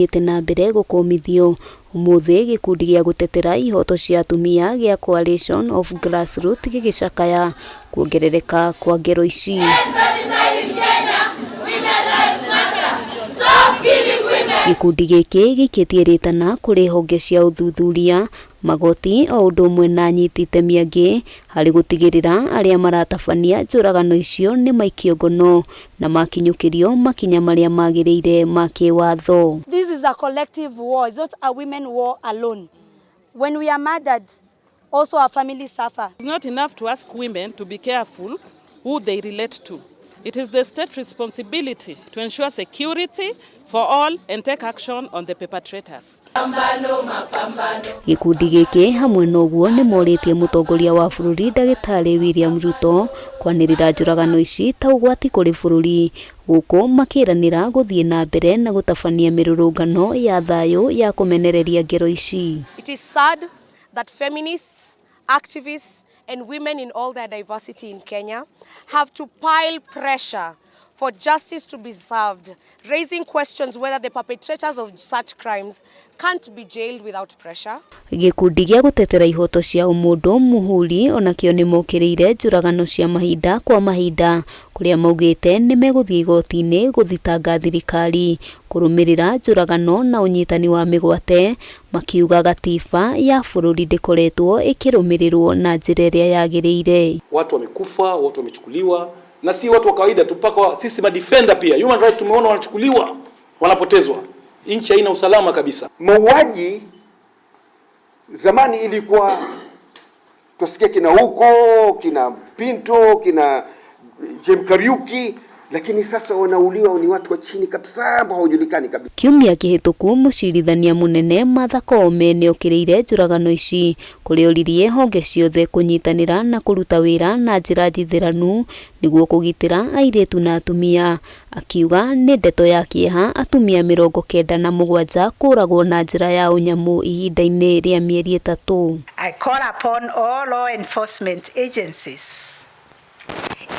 Gĩthiĩte na mbere gũkũmithio. Ũmũthĩ gĩkundi gĩa gũtetera ihoto cia atumia gĩa Coalition of Grassroots gĩgĩcakaya kuongerereka kwa ngero ici. Gĩkundi gĩkĩ gĩikĩtie rĩtana kũrĩ honge cia ũthuthuria, magoti o ũndũ ũmwe na anyiti itemi angĩ harĩ gũtigĩrĩra arĩa maratabania njũragano icio nĩ maikio ngono na makinyũkĩrio makinya marĩa magĩrĩire ma kĩwatho. This is a collective war. It's not a women war alone. When we are murdered, also our families suffer. It's not enough to ask women to be careful who they relate to. It is the state responsibility to ensure security for all and take action on the perpetrators. Gĩkundi gĩkĩ hamwe na ũguo nĩ morĩtie mũtongoria wa bũrũri ndagĩtarĩ William Ruto kwanĩrĩra njũragano ici ta ũgwati kũrĩ bũrũri gũkũ makĩranĩra gũthiĩ na mbere na gũtabania mĩrũrũngano ya thayũ ya kũmenereria ngero ici. It is sad that feminists, activists, and women in all their diversity in Kenya have to pile pressure for justice to be served, raising questions whether the perpetrators of such crimes can't be jailed without pressure. Gĩkundi gĩa gũtetera ihoto cia ũmũndũ Muhuri onakĩo nĩ mokĩrĩire njũragano cia mahinda kwa mahinda kũrĩa maugĩte nĩ megũthiĩ igoti-inĩ gũthitanga thirikari kũrũmĩrĩra njũragano na ũnyitani wa mĩgwate, makiuga gatiba ya bũrũri ndĩkoretwo ĩkĩrũmĩrĩrwo na njĩra ĩrĩa yagĩrĩire. Watu wamekufa, watu wamechukuliwa, na si watu wa kawaida tu, mpaka sisi madefender pia human right tumeona wanachukuliwa, wanapotezwa. Nchi haina usalama kabisa. Mauaji zamani ilikuwa twasikia kina huko kina Pinto, kina James Kariuki, lakini sasa wanauliwa ni watu wa chini kabisa ambao hawajulikani kabisa. Kiumia kĩhĩtũku mũcirithania mũnene Martha Koome nĩokĩrĩire njũragano ici kũrĩa oririe honge ciothe kũnyitanĩra na kũruta wĩra na njĩra njithĩranu nĩguo kũgitĩra airĩtu na atumia. Akiuga nĩ ndeto ya kĩeha atumia 97 kũragwo na njĩra ya ũnyamũ ihinda-inĩ rĩa mĩeri 3. I call upon all law enforcement agencies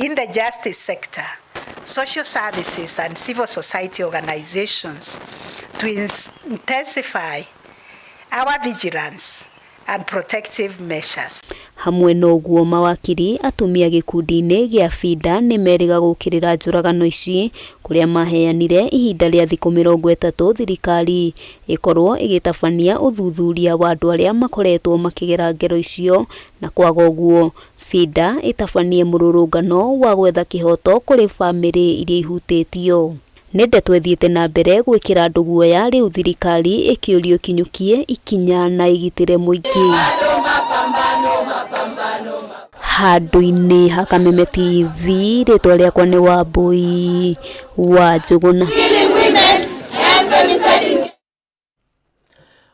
in the justice sector, social services and civil society organizations to intensify our vigilance and protective measures. Hamwe na ũguo mawakiri atumia gĩkundi-inĩ gĩa FIDA nĩ merĩga gũkĩrĩra njũragano ici kũrĩa maheanire ihinda rĩa thikũ 30 thirikari ĩkorwo ĩgĩtabania ũthuthuria wa andũ arĩa makoretwo makĩgera ngero icio na kwaga ũguo FIDA ĩtabanie mũrũrũngano wa gwetha kĩhoto kũrĩ bamĩrĩ iria ihutĩtio. Nĩ ndeto ĩthiĩte na mbere gwĩkĩra andũ guoya rĩu thirikari ĩkĩũrio ĩkinyũkie ikinya na ĩgitĩre mũingĩ. Handũ-inĩ ha Kameme TV rĩtwa rĩakwa nĩ Wambui wa Njũgũna.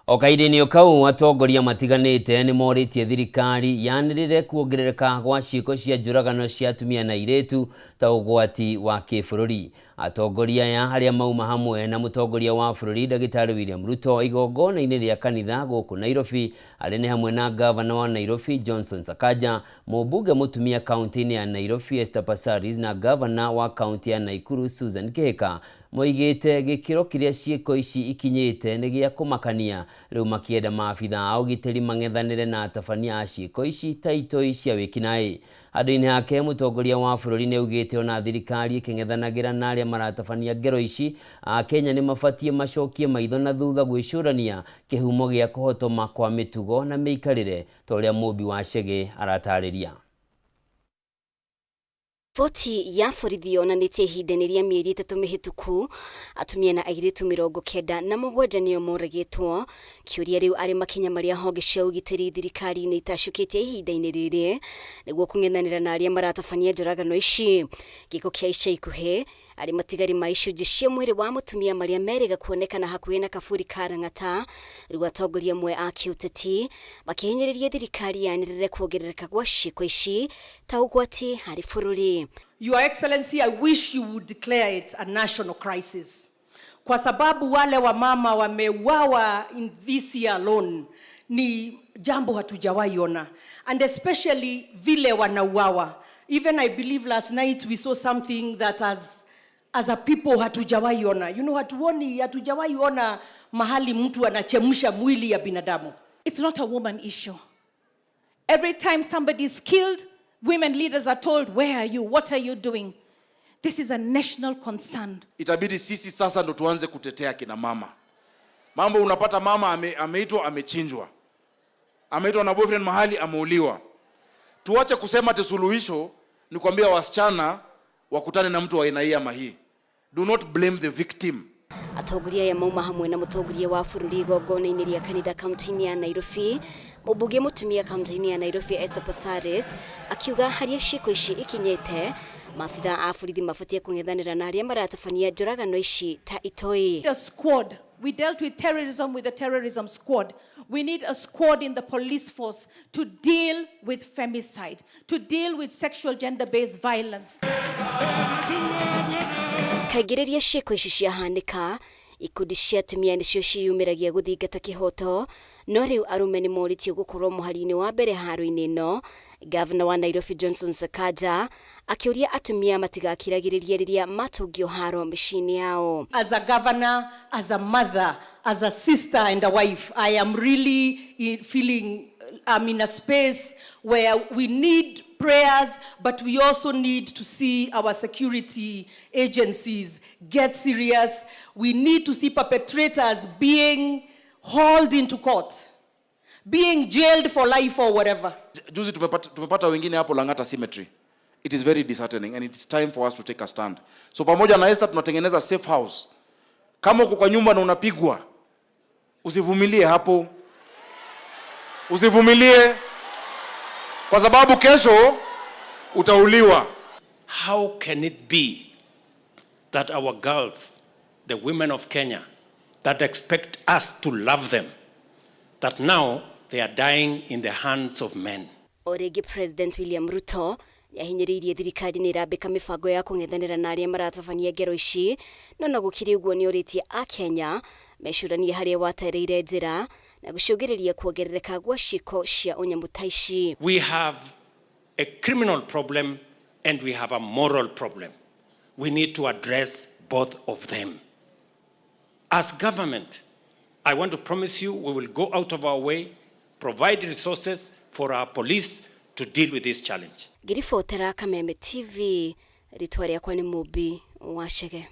O kahinda-inĩ o kau atongoria matiganĩte nĩ morĩtie thirikari yanĩrĩre kuongerereka gwa ciĩko cia njũragano cia atumia na airĩtu ta ũgwati wa kĩbũrũri. Atongoria aya arĩa mauma hamwe na mũtongoria wa bũrũri ndagĩtarĩ William Ruto igongona-inĩ rĩa kanitha gũkũ Nairobi arĩa nĩ hamwe na gavana wa Nairobi Johnson Sakaja, mũmbunge mũtumia kaunti-inĩ ya Nairobi Esther Passaris na gavana wa kaunti ya Nakuru Susan Kihika moigĩte gĩkĩro kĩrĩa ciĩko ici ikinyĩte nĩ gĩa kũmakania rĩu makĩenda maabitha a ũgitĩri mang'ethanĩre na atabania a ciĩko ici ta itoi cia wĩkinaĩ. Handũ-inĩ hake mũtongoria wa bũrũri nĩ augĩte ona thirikari ĩkĩng'ethanagĩra na arĩa maratabania ngero ici Akenya nĩ mabatiĩ macokie maitho na thutha gwĩcũrania kĩhumo gĩa kũhotoma kwa mĩtugo na mĩikarĩre ta ũrĩa Mũmbi wa Chege aratarĩria. Riboti ya borithi yonanĩtie ihinda-inĩ rĩa mĩeri 3 mĩhĩtũku atumia na airĩtu 97 nĩo moragĩtwo. Kĩũria rĩu arĩ makinya marĩa honge cia ũgitĩri thirikari-inĩ itacũkĩtie ihinda-inĩ rĩrĩ nĩguo kũng'ethanĩra na arĩa maratabania njũragano ici. Gĩko kĩa ica ikuhĩ arĩ matigari ma icunjĩ cia mwĩrĩ wa mũtumia marĩa merĩga kuonekana hakuhĩ na kaburi ka Lang'ata. Rĩu atongoria amwe a kĩũteti makĩhinyĩrĩria thirikari yanĩrĩre kuongerereka gwa ciĩko ici ta ũgwati harĩ bũrũri. Your Excellency, I wish you would declare it a national crisis. Kwa sababu wale wamama wameuawa in this year alone ni jambo hatujawahi ona, and especially vile wanauawa. Even I believe last night we saw something that as a people hatujawahi ona. Hatuoni, hatujawahi ona. mahali mtu anachemsha mwili ya binadamu. It's not a woman issue. Every time somebody is killed, women leaders are told, "Where are you? What are you doing?" This is a national concern. Itabidi sisi sasa ndo tuanze kutetea kina mama. Mambo unapata mama ameitwa amechinjwa, ameitwa na boyfriend mahali ameuliwa. Tuache kusema ati suluhisho ni kuambia wasichana wakutane na mtu wa aina hii ama hii. Do not blame the victim. Atongoria aya mauma hamwe na mũtongoria wa bũrũri igongona-inĩ rĩa kanitha kaunti-inĩ ya Nairobi. Mũmbunge mũtumia kaunti-inĩ ya Nairobi Esther Passaris akiuga harĩa ciĩko ici ikinyĩte, maabitha a borithi mabatiĩ kũng'ethanĩra na arĩa maratabania njũragano ici ta itoi. A squad. We dealt with terrorism with the terrorism squad. We need a squad in the police force to deal with femicide, to deal with sexual gender-based violence. Kaingĩ rĩrĩa ciĩko ici ciahanĩka, ikundi cia atumia nĩcio ciĩyumĩragia gũthingata kĩhoto, no rĩu arũme nĩ morĩtio gũkorwo mũhari-inĩ wa mbere haro-inĩ ĩno. Gavana wa Nairobi Johnson Sakaja akĩũria atumia matigakiragĩrĩrie rĩrĩa matũngio haro mĩciĩ-inĩ yao. As a governor, as a mother, as a sister and a wife, I am really feeling I'm in a space where we need prayers, but we also need to see our security agencies get serious. We need to see perpetrators being hauled into court, being jailed for life or whatever. Juzi tumepata wengine hapo Lang'ata Cemetery. It is very disheartening and it is time for us to take a stand. So pamoja na Esther tunatengeneza safe house. Kama uko kwa nyumba na unapigwa, usivumilie hapo. Usivumilie kwa sababu kesho utauliwa. How can it be that our girls, the women of Kenya, that expect us to love them, that now they are dying in the hands of men? O rĩngĩ President William Ruto nĩahinyĩrĩirie thirikari nĩ ĩrambĩka mĩbango ya kũng'ethanĩra na arĩa maratabania ngero ici, no na gũkĩrĩ ũguo nĩorĩtie akenya mecũranie harĩa watereire njĩra na gũcũngĩrĩria kuongerereka gwa ciĩko cia ũnyamũ ta ici. We have a criminal problem and we have a moral problem. We need to address both of them. As government, I want to promise you we will go out of our way, provide resources for our police to deal with this challenge. Ngĩribotera Kameme TV, rĩtwa rĩakwa nĩ Mũmbi wa Chege.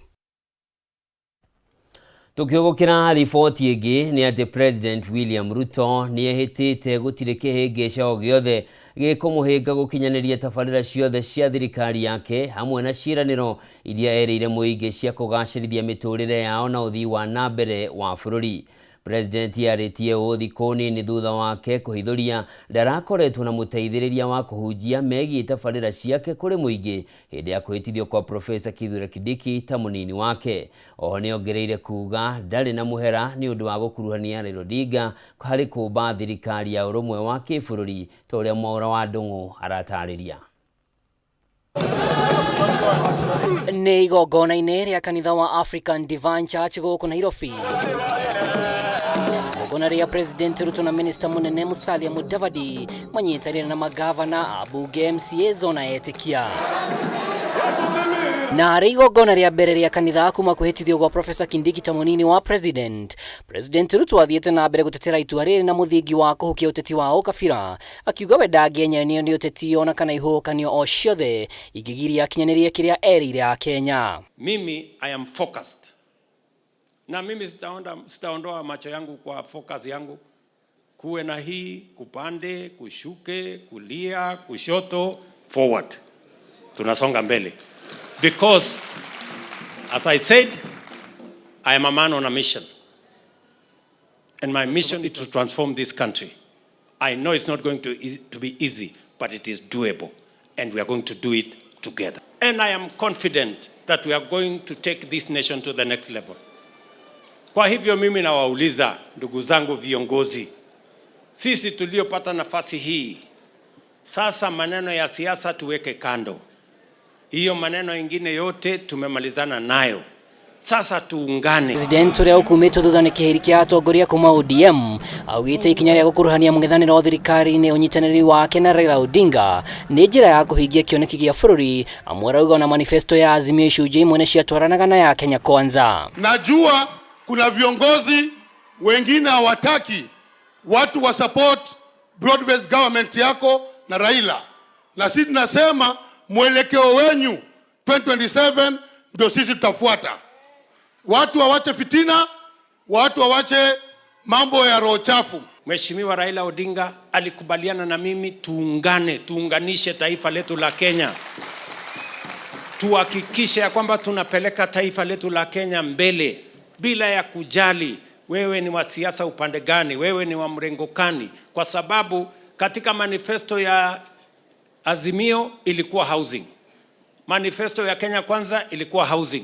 Tukiũgũkĩra riboti ĩngĩ nĩ atĩ President William Ruto nĩ ehĩtĩte gũtirĩ kĩhĩngĩca o gĩothe gĩkũmũhĩnga gũkinyanĩria tabarĩra ciothe cia thirikari yake hamwe na ciĩranĩro iria erĩire mũingĩ cia kũgacĩrithia mĩtũrĩre yao na ũthii wa na mbere wa bũrũri. President arĩtie ũũ thikũ nini thutha wake kũhithũria ndarakoretwo na mũteithĩrĩria wa kũhunjia megiĩ tabarĩra ciake kũrĩ mũingĩ hĩndĩ ya kwĩhĩtithio kwa Profesa Kithure Kindiki ta mũnini wake. Oho nĩongereire kuga ndarĩ na mũhera nĩ ũndũ wa gũkuruhania Raila Odinga harĩ kũmba thirikari ya ũrũmwe wa kĩbũrũri ta ũrĩa Mwaũra wa Ndũng'ũ aratarĩria. Nĩ igongona-inĩ rĩa kanitha wa African Divine Church gũkũ Nairobi, igongona rĩa President Ruto na Minister mũnene Musalia Mudavadi manyitanĩire na magavana, ambunge, MCAs ona etĩkia. Na harĩ igongona rĩa mbere rĩa kanitha kuma kwĩhĩtithio gwa Professor Kindiki ta mũnini wa President, President Ruto athiĩte na mbere gũtetera itua rĩrĩ na mũthingi wa kũhukia ũteti wa ũkabira, akiuga we ndangĩenyenio nĩ ũteti ona kana ihuhũkanio o ciothe ingĩgiria akinyanĩrie kĩrĩa erĩire Akenya. Mimi, I am focused. Na mimi sitaondoa macho yangu kwa focus yangu. Kuwe na hii, kupande, kushuke, kulia, kushoto, forward. Tunasonga mbele. Because, as I said, I am a man on a mission. And my mission is to transform this country. I know it's not going to be easy, but it is doable. And we are going to do it together. And I am confident that we are going to take this nation to the next level. Kwa hivyo mimi nawauliza ndugu zangu viongozi, sisi tuliopata nafasi hii, sasa maneno ya siasa tuweke kando. Hiyo maneno ingine yote tumemalizana nayo. Sasa tuungane. President ũrĩa ũkumĩtwo thutha nĩ kĩhĩri kĩa atongoria kuma ODM augĩte ikinya rĩa gũkuruhania mũng'ethanĩro thirikari-inĩ ũnyitanĩri wake na Raila Odinga nĩ njĩra ya kũhingia kĩoneki gĩa bũrũri, amwe arauga ona manifesto ya Azimio icunjĩ imwe nĩ ciatwaranaga na ya Kenya Kwanza. Najua kuna viongozi Wengine hawataki watu wa support broad-based government yako na Raila, na sisi tunasema mwelekeo wenyu 2027 ndio sisi tutafuata. Watu wawache fitina, watu wawache mambo ya roho chafu. Mheshimiwa Raila Odinga alikubaliana na mimi tuungane, tuunganishe taifa letu la Kenya, tuhakikishe ya kwamba tunapeleka taifa letu la Kenya mbele bila ya kujali wewe ni wa siasa upande gani, wewe ni wa mrengo gani, kwa sababu katika manifesto ya Azimio ilikuwa housing, manifesto ya Kenya Kwanza ilikuwa housing,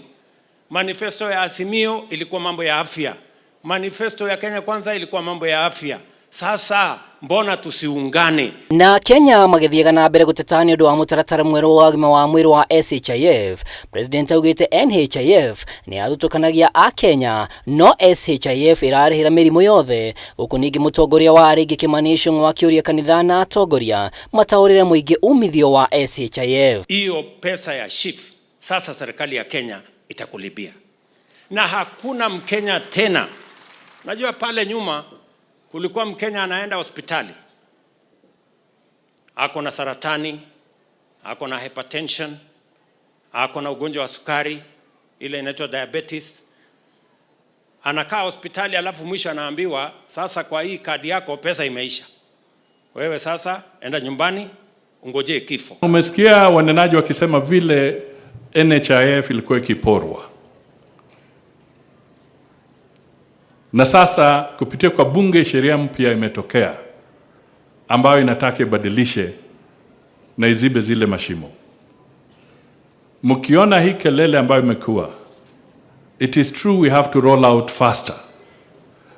manifesto ya Azimio ilikuwa mambo ya afya, manifesto ya Kenya Kwanza ilikuwa mambo ya afya. Sasa mbona tusiungane? Na Kenya magĩthiaga na mbere gũteta nĩ ũndũ wa mũtaratara mwerũ wa ũgima wa mwĩrĩ wa SHIF. President augĩte NHIF nĩ yathutũkanagia akenya no SHIF ĩrarĩhĩra mĩrimũ yothe, gũkũ ningĩ mũtongoria wa arĩa ingĩ Kimani Ichung'wa akĩũria kanitha na atongoria mataũrĩre mũingĩ umithio wa SHIF. Hiyo pesa ya SHIF sasa serikali ya Kenya itakulipia, na hakuna Mkenya tena. Najua pale nyuma kulikuwa Mkenya anaenda hospitali ako na saratani, ako na hypertension, ako na ugonjwa wa sukari ile inaitwa diabetes, anakaa hospitali, alafu mwisho anaambiwa sasa, kwa hii kadi yako pesa imeisha, wewe sasa enda nyumbani ungojee kifo. Umesikia wanenaji wakisema vile NHIF ilikuwa ikiporwa, na sasa kupitia kwa bunge sheria mpya imetokea ambayo inataka ibadilishe na izibe zile mashimo. Mkiona hii kelele ambayo imekuwa, it is true we have to roll out faster,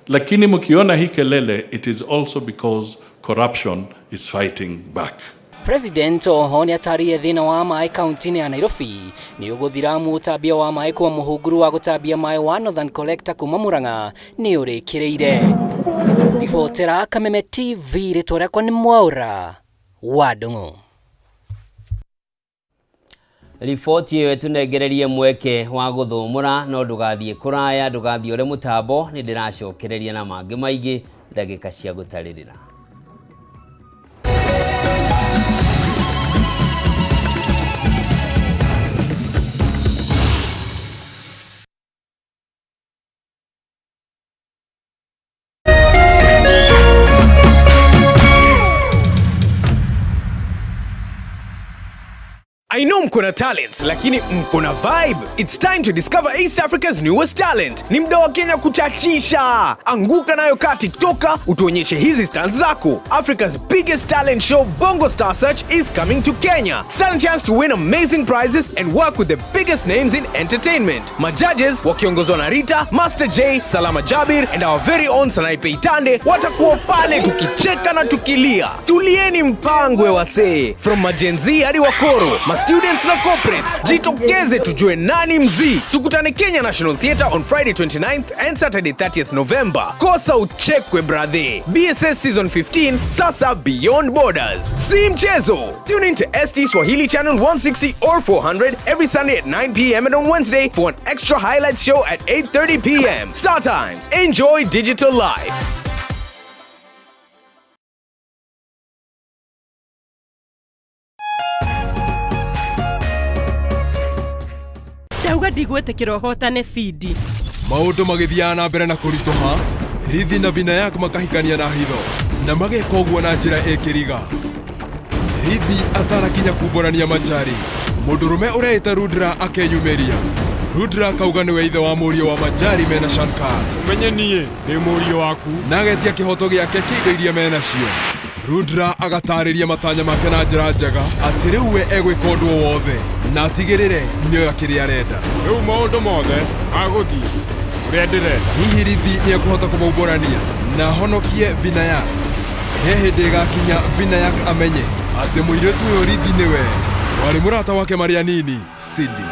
lakini mkiona hii kelele, it is also because corruption is fighting back. President oho nĩ atarĩirie thĩna wa maĩ kaunti-inĩ ya Nairobi nĩ ũgũthira mũtambia wa maĩ kuma mũhunguru wa gũtambia maĩ wa Northern Collector kuma Murang'a nĩ ũrĩkĩrĩire. Ribotera Kameme TV, rĩtwa rĩakwa nĩ Mwaũra wa Ndung'u. Riboti ĩyo ĩtũnengererie mweke wa gũthũmũra, no ndũgathiĩ kũraya, ndũgathiĩ ũrĩ mũtambo, nĩ ndĩracokereria na mangĩ maingĩ ndagĩka cia gũtarĩrĩra. I know mko na talents, lakini mko na vibe. It's time to discover East Africa's newest talent. Ni mda wa Kenya kuchachisha. Anguka nayo kati, toka utuonyeshe hizi stunts zako. Africa's biggest talent show Bongo Star Search is coming to Kenya. Stand a chance to win amazing prizes and work with the biggest names in entertainment. Majudges wakiongozwa na Rita, Master J, Salama Jabir and our very own Sanaipei Tande watakuwa pale tukicheka na tukilia. Tulieni mpangwe wasee. From maGen Z hadi wakoro, ma students na corporates, jitokeze tujue nani mzii. Tukutane Kenya National Theatre on Friday 29th and Saturday 30th November. Kosa uchekwe brother. BSS Season 15 sasa beyond borders. Si mchezo. Tune in to ST Swahili Channel 160 or 400 every Sunday at 9 p.m. and on Wednesday for an extra highlights show at 8:30 p.m. Star Times. Enjoy digital life. Ndauga ndigwĩtĩkĩra ũhotane Sidi. Maũndũ magĩthiaga na mbere na kũritũha, Rithi na Vinayak makahikania na hitho na mageka ũguo na njĩra ĩkĩriga. Rithi atanakinya kumbũrania Manjari, mũndũrũme ũreĩta Rudra akeyumĩria. Rudra akauga nĩwe ithe wa mũriũ wa Manjari mena Shankar. Ũmenye niĩ nĩ mũriũ waku. Na agetia kĩhoto gĩake kĩa indo iria menacio. Rudra agatarĩria matanya make na njĩra njega atĩ rĩu we egwĩka ũndũ o wothe na atigĩrĩre nĩoya kĩrĩa arenda. Rĩu maũndũ mothe magũthiĩ ũrĩa ndĩrenda. Hihi Rithi nĩekũhota kũmaumbũrania na ahonokie Vinayak? He hĩndĩ ĩgakinya Vinayak amenye atĩ mũirĩtu ũyũ Rithi nĩwe warĩ mũrata wake marĩ anini Cindy.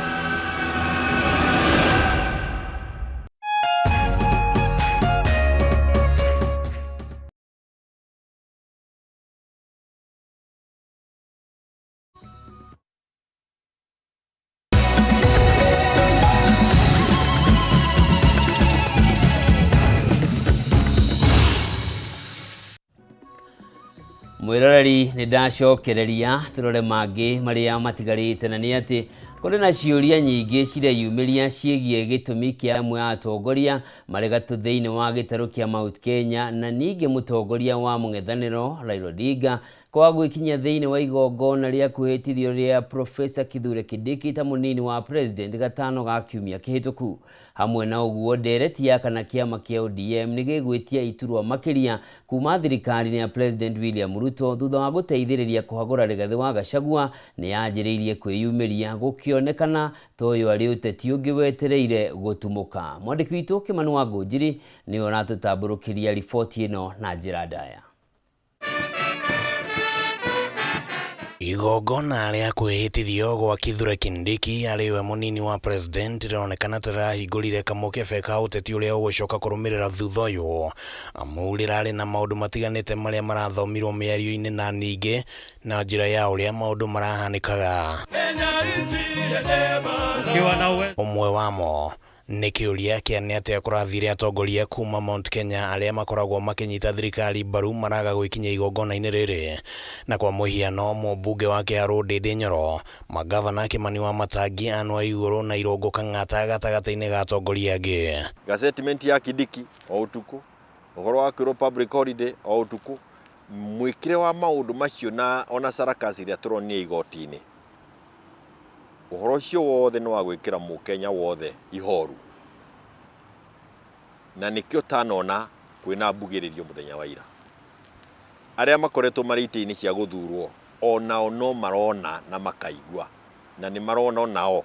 Mwĩroreri, nĩ ndacokereria tũrore mangĩ marĩa matigarĩte, na nĩ atĩ kũrĩ na ciũria nyingĩ cireyumĩria ciĩgiĩ gĩtũmi kĩa amwe a atongoria marĩ gatũ thĩinĩ wa gĩtarũ kĩa Mount Kenya na ningĩ mũtongoria wa mũng'ethanĩro Raila Odinga kwaga gwĩkinyia thĩinĩ wa igongona rĩa kwĩhĩtithio rĩa Professor Kithure Kindiki ta mũnini wa President gatano ga kiumia kĩhĩtũku. Hamwe na ũguo, ndereti ya kana kĩama kĩa ODM nĩ gĩgwĩtia iturwa makĩria kuma thirikari-inĩ ya President William Ruto thutha wa gũteithĩrĩria kũhagũra Rigathĩ wa Gachagua nĩ yanjĩrĩirie kwĩyumĩria gũkĩonekana ta ũyũ arĩ ũteti ũngĩ wetereire gũtumũka. Mwandĩki witũ Kĩmani wa Ngũnjiri nĩwe ũratũtambũrũkĩria riboti ĩno na njĩra ndaya. Igongona rĩa kwĩhĩtithio gwa Kithure Kindiki arĩ we mũnini wa president rĩronekana ta rĩrahingũrire kamũkebe ka ũteti ũrĩa ũgũcoka kũrũmĩrĩra thutha ũyũ, amu rĩrarĩ na maũndũ matiganĩte marĩa marathomirwo mĩario-inĩ na ningĩ na njĩra ya ũrĩa maũndũ marahanĩkaga. Ũmwe wamo Nĩ kĩũria kĩa nĩ atĩa kũrathire atongoria kuma Mount Kenya arĩa makoragwo makĩnyita thirikari mbaru maraga gwĩkinyia igongona-inĩ rĩrĩ. Na kwa mũhiano mũmbunge wa Kĩharũ Ndĩndĩ Nyoro, mangavana Kĩmani Wamatangi, Anne Waigũrũ na Irũngũ Kang'ata gatagatĩ-inĩ ga atongoria angĩ. Gazetiment ya Kindiki o ũtukũ, ũhoro wa kwĩrwo public holiday o ũtukũ, mwĩkĩre wa maũndũ macio na ona sarakasi ĩrĩa tũronire igoti-inĩ. Ũhoro ũcio wothe nĩ wa gwĩkĩra mũkenya wothe ihoru, na nĩkĩo ũtanona kwĩna mbugĩrĩrio mũthenya wa ira. Arĩa makoretwo marĩ itĩ-inĩ cia gũthurwo onao no marona na makaigua, na nĩ marona onao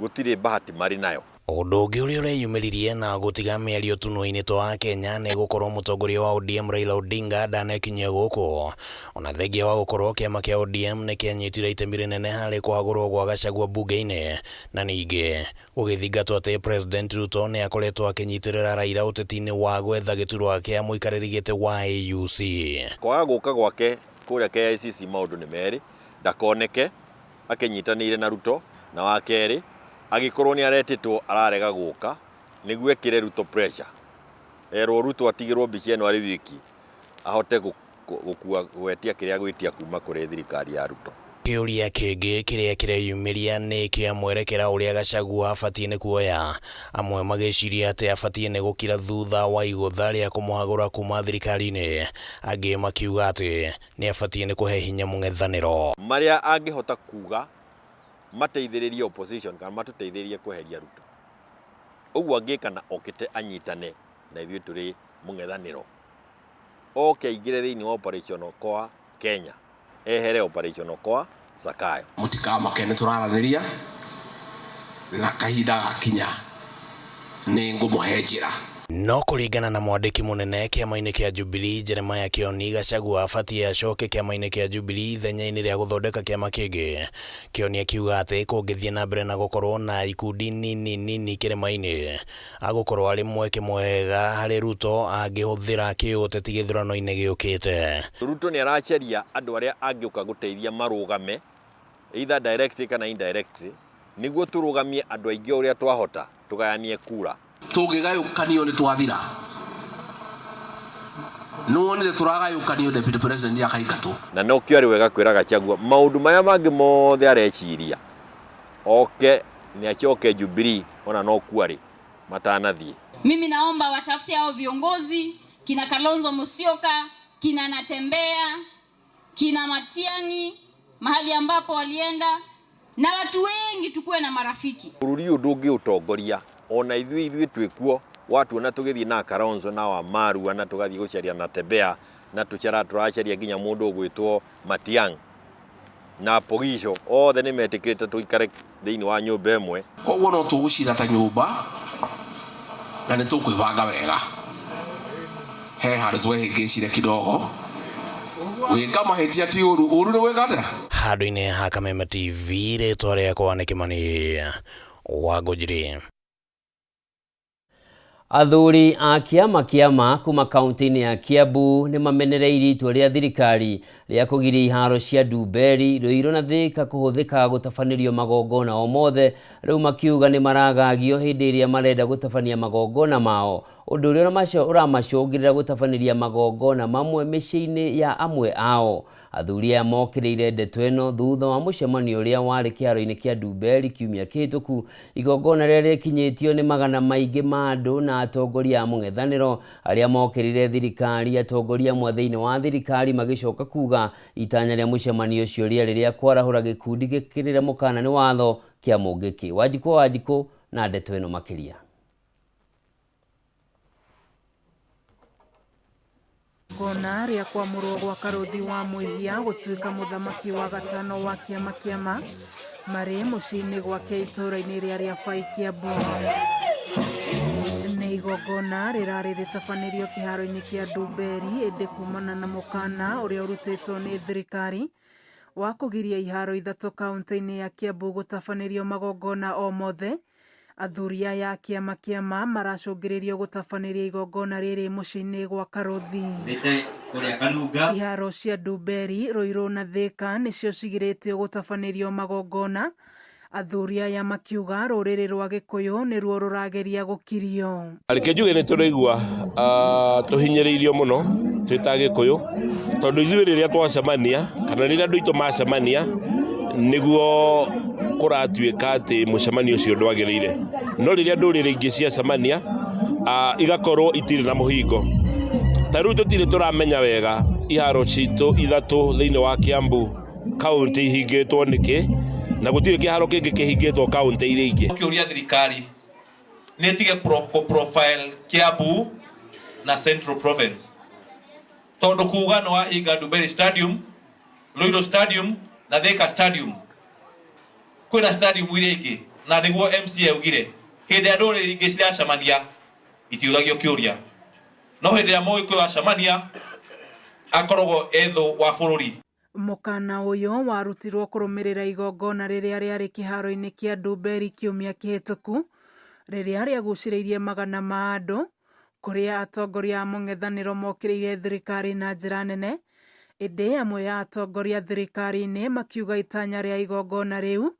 gũtirĩ bahati marĩ nayo. Ũndũ ũngĩ ũrĩa ũreyumĩririe na gũtiga mĩario tũnua-inĩ twa Akenya nĩ gũkorwo mũtongoria wa ODM Raila Odinga ndanekinyia gũkũ. Ona thengia wa gũkorwo kĩama kĩa ODM nĩ kĩanyitire itemi rĩnene harĩ kũhagũrwo gwa Gachagua mbunge-inĩ na ningĩ gũgĩthingatwo atĩ President Ruto nĩ akoretwo akĩnyitĩrĩra Raila ũteti-inĩ wa gwetha gĩturwa kĩa mũikarĩri gĩtĩ wa AUC. Kwaga gũka gwake kũrĩa KICC maũndũ nĩ merĩ, ndakoneke akĩnyitanĩire na Ruto, na wa kerĩ agĩkorwo nĩ aretĩtwo ararega gũka nĩguo ekĩre Ruto pressure, erwo Ruto atigĩrwo mbica ĩno arĩ wiki ahote gũkua gwetia kĩrĩa agwĩtia kuma kũrĩ thirikari ya Ruto. Kĩũria kĩngĩ kĩrĩa kĩreyumĩria nĩ kĩa mwerekera ũrĩa Gachagua abatiĩ nĩ kuoya, amwe magĩciria atĩ abatiĩ nĩ gũkira thutha wa igũtha rĩa kũmũhagũra kuma thirikari-inĩ, angĩ makiuga atĩ nĩ abatiĩ nĩ kũhe hinya mũng'ethanĩro. Marĩa angĩhota kuga mateithĩrĩrie opposition kana matũteithĩrĩrie kweheria Ruto. Ũguo angĩka na okĩte anyitane na ithuĩ tũrĩ mũng'ethanĩro, oke aingĩre thĩinĩ wa Operation Okoa Kenya, ehere Operation Okoa Zakayo. Mũtikamake nĩ tũraranĩria na kahinda gakinya nĩ ngũmũhe njĩra. No kũringana na mwandĩki mũnene kĩama-inĩ kĩa Jubilee Jeremiah Kĩoni, Gachagua abatiĩ acoke kĩama-inĩ kĩa Jubilee ithenya-inĩ rĩa gũthondeka kĩama kĩngĩ. Kĩoni akiuga atĩ kũngĩthiĩ na mbere na gũkorwo na ikundi nini nini kĩrĩma-inĩ, agũkorwo arĩ mweke mwega harĩ Ruto angĩhũthĩra kĩũteti gĩthurano-inĩ gĩũkĩte. Ruto nĩ aracaria andũ arĩa angĩũka gũteithia marũgame either directly kana indirectly nĩguo tũrũgamie andũ aingĩ o ũrĩa twahota tũgayanie kura. Tũngĩgayũkanio nĩ twathira. Nĩ wonire tũragayũkanio Deputy President akaingatwo. Na nokĩo arĩ wega kwĩra Gachagua maũndũ marĩa mangĩ mothe areciria oke nĩ acoke Jubilee ona no kuo arĩ matanathiĩ. Mimi naomba watafute hao viongozi kina Kalonzo Musyoka, kina Natembeya, kina Matiang'i mahali ambapo walienda na watu wengi, tukuwe na marafiki. Bũrũri ũyũ ndũngĩũtongoria ona ithuĩ ithuĩ twĩkuo watuona tũgĩthiĩ na Kalonzo na Wamarua na tũgathiĩ gũcaria Natembeya na tũcara tũracaria nginya mũndũ ũgwĩtwo Matiang'i na Pogico othe nĩ metĩkĩrĩte tũikare thĩinĩ wa nyũmba ĩmwe. Koguo no tũgũcira ta nyũmba na nĩ tũkwĩbanga wega. He handũ twehĩngĩcire kidogo. Gwĩka mahĩtia ti ũru, ũru nĩ gwĩka atĩa? Handũ-inĩ ha Kameme TV, rĩtwa rĩakwa nĩ Kĩmani wa Ngũnjiri. Athuri a kĩama kĩama kuma kaunti-inĩ ya Kiambu nĩ mamenereirie itua rĩa thirikari rĩa kũgiria iharo cia Ndumberi, Ruiru na Thika kũhũthĩka gũtabanĩrio magongona o mothe, rĩu makiuga nĩ maragagio hĩndĩ ĩrĩa marenda gũtabania magongona mao. Ũndũ ũrĩa ũramacũngĩrĩra gũtabanĩria magongona mamwe mĩciĩ-inĩ ya amwe ao. Athuri aya mokĩrĩire ndeto ĩno thutha wa mũcemanio ũrĩa warĩ kĩharo-inĩ kĩa Ndumberi kiumia kĩhĩtũku. Igongona rĩrĩa rĩkinyĩtio nĩ magana maingĩ ma andũ na atongoria a mũng'ethanĩro arĩa mokĩrĩire thirikari. Atongoria amwe thĩinĩ wa thirikari magĩcoka kuga itanya rĩa mũcemanio ũcio rĩarĩ rĩa kwarahũra gĩkundi gĩkĩrĩre mũkana nĩ watho kĩa Mũngĩkĩ. Wanjikũ wa Wanjikũ na ndeto ĩno makĩria. Igongona rĩa kwamũrwo gwa Karũthi wa Mwĩhia gũtuĩka mũthamaki wa gatano wa kĩama kĩama marĩ mũciĩ-inĩ gwake itũũra-inĩ rĩa Rĩabai Kiambu. Nĩ igongona rĩrarĩ rĩtabanĩrio kĩharo-inĩ kĩa Ndumberi ĩndĩ kumana na mũkana ũrĩa ũrutĩtwo nĩ thirikari wa kũgiria iharo ithatũ kaunti-inĩ ya Kiambu gũtabanĩrio magongona o mothe, athuri aya a kĩama kĩama maracũngĩrĩrio gũtabanĩria igongona rĩrĩ mũciĩ-inĩ gwa Karũthi. Iharo cia Ndumberi, Ruiru na Thika nĩcio cigirĩtio gũtabanĩrio magongona, athuri aya makiuga rũrĩrĩ rwa Gĩkũyũ nĩruo rũrageria gũkirio. Reke njuge nĩ tũraigua tũhinyĩrĩirio mũno twĩ ta Gĩkũyũ, tondũ ithuĩ rĩrĩa twacemania kana rĩrĩa andũ aitũ macemania nĩguo kũratuĩka atĩ mũcemanio ũcio ndwagĩrĩire. No rĩrĩa ndũrĩrĩ ingĩ ciacemania igakorwo itirĩ na mũhingo. Ta rĩu tũtirĩ tũramenya wega iharo citũ ithatũ thĩinĩ wa Kiambu kaunti ihingĩtwo nĩkĩ, na gũtirĩ kĩharo kĩngĩ kĩhingĩtwo kaunti iria ingĩ. Ũkĩũria thirikari nĩ ĩtige kũ profile Kiambu na Central Province, tondũ kuga nĩ wahinga Ndumberi Stadium, Ruiru Stadium na Thika Stadium, kwĩna stadium iria ingĩ, na nĩguo MCA augire hĩndĩ ĩrĩa ndũrĩrĩ ingĩ ciracemania itiũragio kĩũria, no hĩndĩ ĩrĩa Mũgĩkũyũ acemania akoragwo ethũ wa bũrũri. Mũkana ũyũ warutirwo kũrũmĩrĩra igongona rĩrĩa rĩarĩ kĩharo-inĩ kĩa Ndumberi kiumia kĩhĩtũku, rĩrĩa rĩagucĩrĩirie magana ma andũ, kũrĩa atongoria a mũng'ethanĩro mokĩrĩire thirikari na njĩra nene, ĩndĩ amwe ya atongoria thirikari-inĩ makiuga itanya rĩa igongona rĩu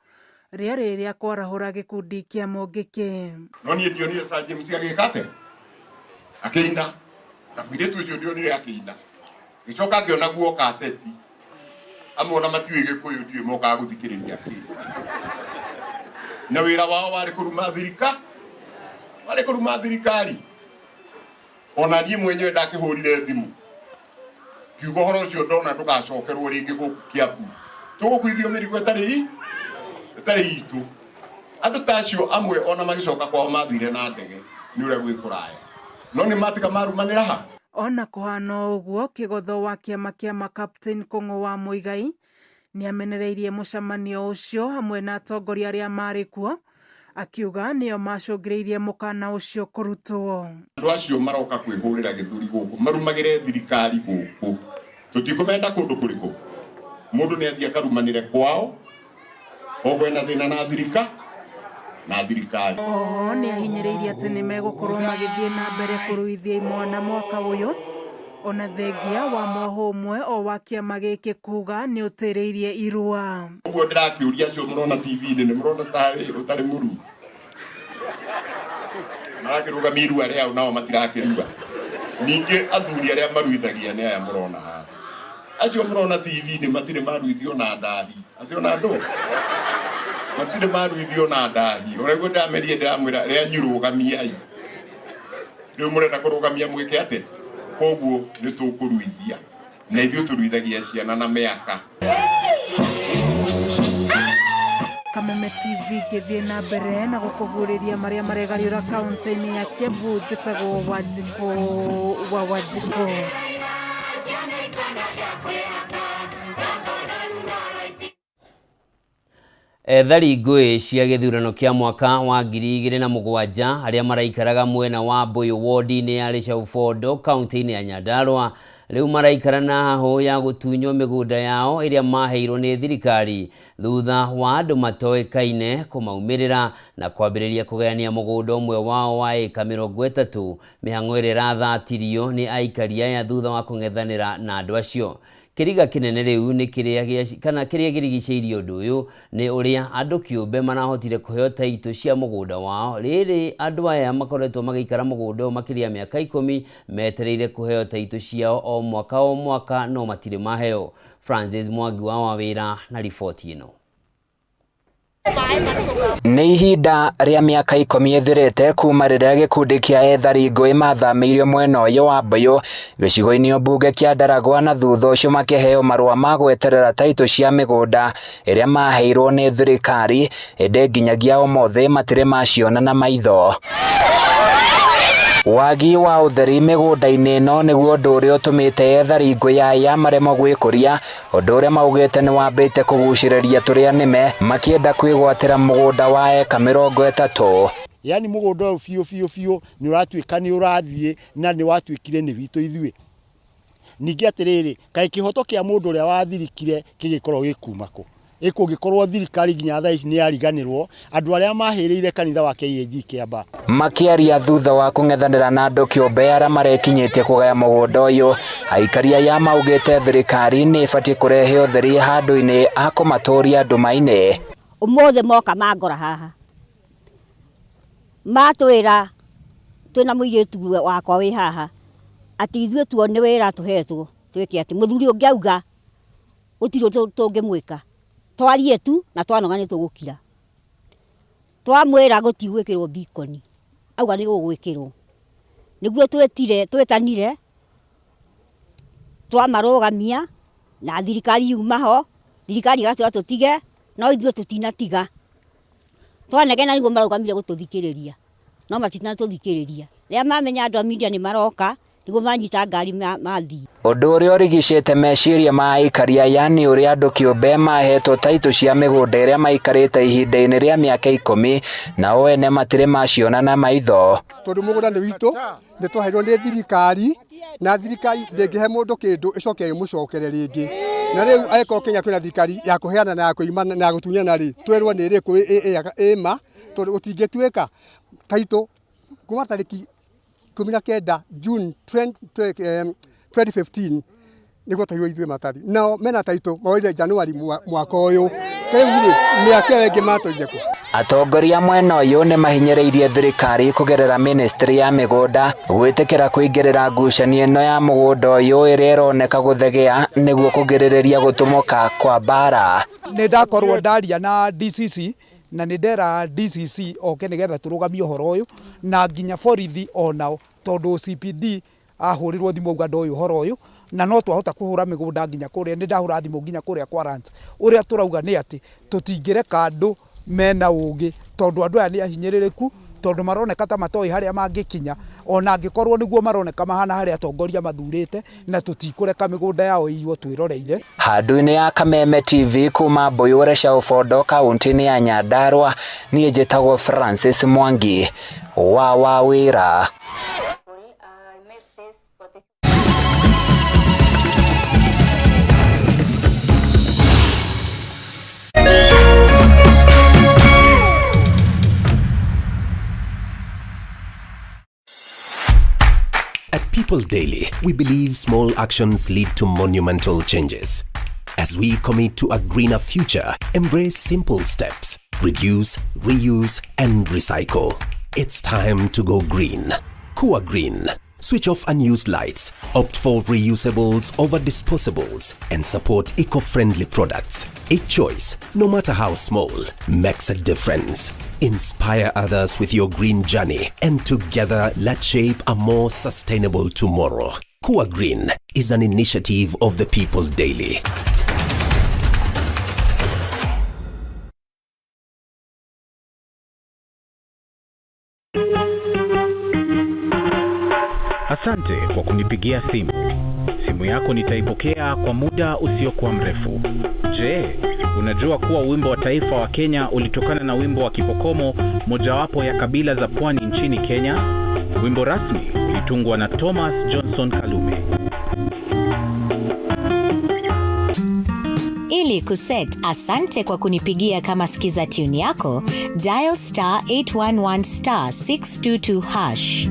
rĩarĩ rĩa kwarahũra gĩkundi kĩa Mũngĩkĩ. No niĩ ndionire Sir James agĩka atĩa, akĩina, na mũirĩtu ũcio ndionire akĩina. Ngĩcoka ngĩona guoka ateti amwe ona matiũĩ Gĩkũyũ, ndiũĩ mokaga gũthikĩrĩria kĩ, na wĩra wao warĩ kũruma thirika, warĩ kũruma thirikari. Ona niĩ mwenyewe ndakĩhũrire thimũ ngiuga ũhoro ũcio ndona ndũgacokerwo rĩngĩ gũkũ Kiambu, tũgũkuithio mĩrigo ĩtarĩ itũ. Andũ ta acio amwe ona magĩcoka kwao mathire na ndege nĩ ũrĩa gwĩ kũraya, no nĩ matiga marumanĩra ha. Ona kũhana ũguo, kĩgotho wa kĩama kĩama Captain Kũng'ũ wa Mũigai nĩamenereirie mũcemanio ũcio hamwe na atongoria arĩa marĩ kuo, akiuga nĩo macũngĩrĩirie mũkana ũcio kũrutwo. Andũ acio maroka kwĩhũrĩra gĩthũri gũkũ, marumagĩre thirikari gũkũ, tũtikũmenda kũndũ kũrĩkũ. Mũndũ nĩ athiĩ akarumanĩre kwao, koguo ena thĩna na thirika na thirikari. Oho nĩ ahinyĩrĩirie atĩ nĩ megũkorwo magĩthiĩ na mbere kũruithia imwana mwaka ũyũ, ona thengia wa mwahũ ũmwe o wa kĩama gĩkĩ kuga nĩ ũtĩrĩirie irua. Ũguo ndĩrakĩũria acio mũrona TV-inĩ, nĩ mũrona tarĩ ũtarĩ mũru, marakĩrũgamia irua rĩao nao matirakĩrua. Ningĩ athuri arĩa maruithagia nĩ aya mũrona haha, acio mũrona TV-inĩ matirĩ maruithio na ndahi, acio na andũ matirĩ maruithio na ndahi. Ũrĩa ndĩramerie ndĩramwĩra rĩanyu rũgamiai, rĩu mũrenda kũrũgamia mwĩke atĩa? Koguo nĩ tũkũruithia, na ithuĩ tũruithagia ciana na mĩaka. Kameme TV ngĩthiĩ na mbere na gũkũguũrĩria marĩa maregariũra kaunti-inĩ ya Kiambu. Njĩtagwo Wanjikũ wa Wanjikũ. Ethari ngũĩ cia gĩthurano kĩa mwaka wa 2007 arĩa maraikaraga mwena wa Mbũyũ wodi-inĩ ya Rĩcaũ kaunti-inĩ ya Nyandarua rĩu maraikara na hahũ ya gũtunywo mĩgũnda yao ĩrĩa maheirwo nĩ thirikari thutha wa andũ matoĩkaine kũmaumĩrĩra na kwambĩrĩria kũgayania mũgũnda ũmwe wao wa ĩka 30, mĩhang'o ĩrĩa ĩrathatirio nĩ aikari aya thutha wa kũng'ethanĩra na andũ acio. Kĩriga kĩnene rĩu nĩ kĩrĩa kana kĩrĩa kĩrigicĩirie ũndũ ũyũ nĩ ũrĩa andũ kĩũmbe marahotire kũheo taitũ cia mũgũnda wao. Rĩrĩ andũ aya makoretwo magĩikara mũgũnda ũyũ makĩria ya mĩaka ikũmi metereire kũheo taitũ ciao o mwaka o mwaka no matirĩ maheo. Francis Mwangi wa Wawĩra na riboti ĩno. Nĩ ihinda rĩa mĩaka ikũmi ĩthirĩte kuma rĩrĩa gĩkundi kĩa ethari ngũĩ mathamĩirio mwena ũyũ wa Mboyũ gĩcigo-inĩ mbunge kĩa Ndaragwa na thutha ũcio makĩheo marũa ma gweterera taitũ cia mĩgũnda ĩrĩa maheirwo nĩ thirikari ĩndĩ nginyagia ũmũthĩ matirĩ maciona na maitho. Wagi wa ũtheri mĩgũnda-inĩ ĩno nĩguo ũndũ ũrĩa ũtũmĩte ethari ngũĩ aya maremwo gwĩkũria Ũndũ ũrĩa maugĩte nĩ wambĩte kũgucĩrĩria tũrĩa nĩme makĩenda kwĩgwatĩra mũgũnda wa eka 30. Yaani mũgũnda ũyũ biũ biũ biũ nĩ ũratuĩka nĩ ũrathiĩ na nĩ watuĩkire nĩ witũ ithuĩ. Ningĩ atĩrĩrĩ, kaĩ kĩhoto kĩa mũndũ ũrĩa wathirikire kĩgĩkorwo gĩkuma kũ? Ĩ kũngĩkorwo thirikari nginya thaa ici nĩ yariganĩrwo andũ arĩa mahĩrĩire kanitha wa KAG Kĩamba? Makĩaria thutha wa kũng'ethanĩra na andũ kĩũmbe arĩa marekinyĩtie kũgaya mũgũnda ũyũ, aikari aya maugĩte thirikari nĩ ĩbatiĩ kũrehe ũtheri handũ-inĩ ha kũmatũria nduma-inĩ. Ũmũthĩ moka mangora haha matwĩra twĩna mũirĩtu wakwa wĩ haha atĩ ithuĩ tuo nĩ wĩra tũhetwo twĩke atĩ mũthuri ũngĩ auga gũtirĩ ũndũ tũngĩmwĩka twarie tu na twanoga nĩ tũgũkira twamwĩra gũtigwĩkĩrwo bikoni auga nĩ gũgwĩkĩrwo nĩguo twĩtire twetanire twamarũgamia na thirikari yuma ho thirikari ĩgatwĩra tũtige no ithuĩ tũtinatiga twanegena nĩguo marũgamire gũtũthikĩrĩria no matinatũthikĩrĩria rĩrĩa mamenya andũ a media nĩ maroka nĩguo manyita ngari mathiĩ. Ũndũ ũrĩa ũrigicĩte meciria ma aikari aya nĩ ũrĩa andũ kĩũmbe mahetwo taitũ cia mĩgũnda ĩrĩa maikarĩte ihinda-inĩ rĩa mĩaka ikũmi na o ene matirĩ maciona na maitho. Tondũ mũgũnda nĩ witũ, nĩ twaheirwo nĩ thirikari, na thirikari ndĩngĩhe mũndũ kĩndũ ĩcoke ĩmũcokere rĩngĩ. Na rĩu angĩkorwo Kenya kwĩna thirikari ya kũheana na ya kũimana na ya gũtunyana rĩ, twĩrwo nĩ ĩrĩkũ ĩ ma, tondũ gũtingĩtuĩka taitũ kuma tarĩki 19 June 2015 nĩguo twairwo ithuĩ maratathi nao mena taitũ moire January mwaka ũyũ rĩu rĩ mĩaka ĩyo ĩngĩ matũire kũ. Atongoria mwena ũyũ nĩ mahinyĩrĩirie thirikari kũgerera ministry ya mĩgũnda gwĩtĩkĩra kũingĩrĩra ngucanio ĩno ya mũgũnda ũyũ ĩrĩa ĩroneka gũthegea nĩguo kũgirĩrĩria gũtumũka kwa mbara. Nĩ ndakorwo ndaria na DCC na nĩ ndera DCC oke nĩgetha tũrũgamie ũhoro ũyũ na nginya borithi onao tondũ OCPD ahũrĩrwo thimũ auga ndoĩ ũhoro ũyũ na no twahota kũhũra mĩgũnda nginya kũrĩa nĩ ndahũra thimũ nginya kũrĩa kwa Lands. Ũrĩa tũrauga nĩ atĩ tũtingĩreka andũ mena ũgĩ tondũ andũ aya nĩ ahinyĩrĩrĩku tondũ maroneka ta matoĩ harĩa mangĩkinya ona angĩkorwo nĩguo maroneka mahana harĩa atongoria mathurĩte na tũtikũreka mĩgũnda yao ĩiywo twĩroreire. Handũ-inĩ ya Kameme TV kuma Mbũyũre cia Ũbondo kauntĩ-inĩ ya Nyandarua, niĩ njĩtagwo Francis Mwangi wa Wawĩra. At People Daily, we believe small actions lead to monumental changes. As we commit to a greener future, embrace simple steps. Reduce, reuse, and recycle. It's time to go green. Kua Green. Switch off unused lights, opt for reusables over disposables, and support eco-friendly products. Each choice, no matter how small, makes a difference. Inspire others with your green journey, and together let's shape a more sustainable tomorrow. Kua Green is an initiative of the People Daily. Asante kwa kunipigia simu. Simu yako nitaipokea kwa muda usiokuwa mrefu. Je, unajua kuwa wimbo wa taifa wa Kenya ulitokana na wimbo wa Kipokomo, mojawapo ya kabila za pwani nchini Kenya? Wimbo rasmi ulitungwa na Thomas Johnson Kalume. Ili kuset asante kwa kunipigia kama skiza tune yako, dial star 811 star 622 hash.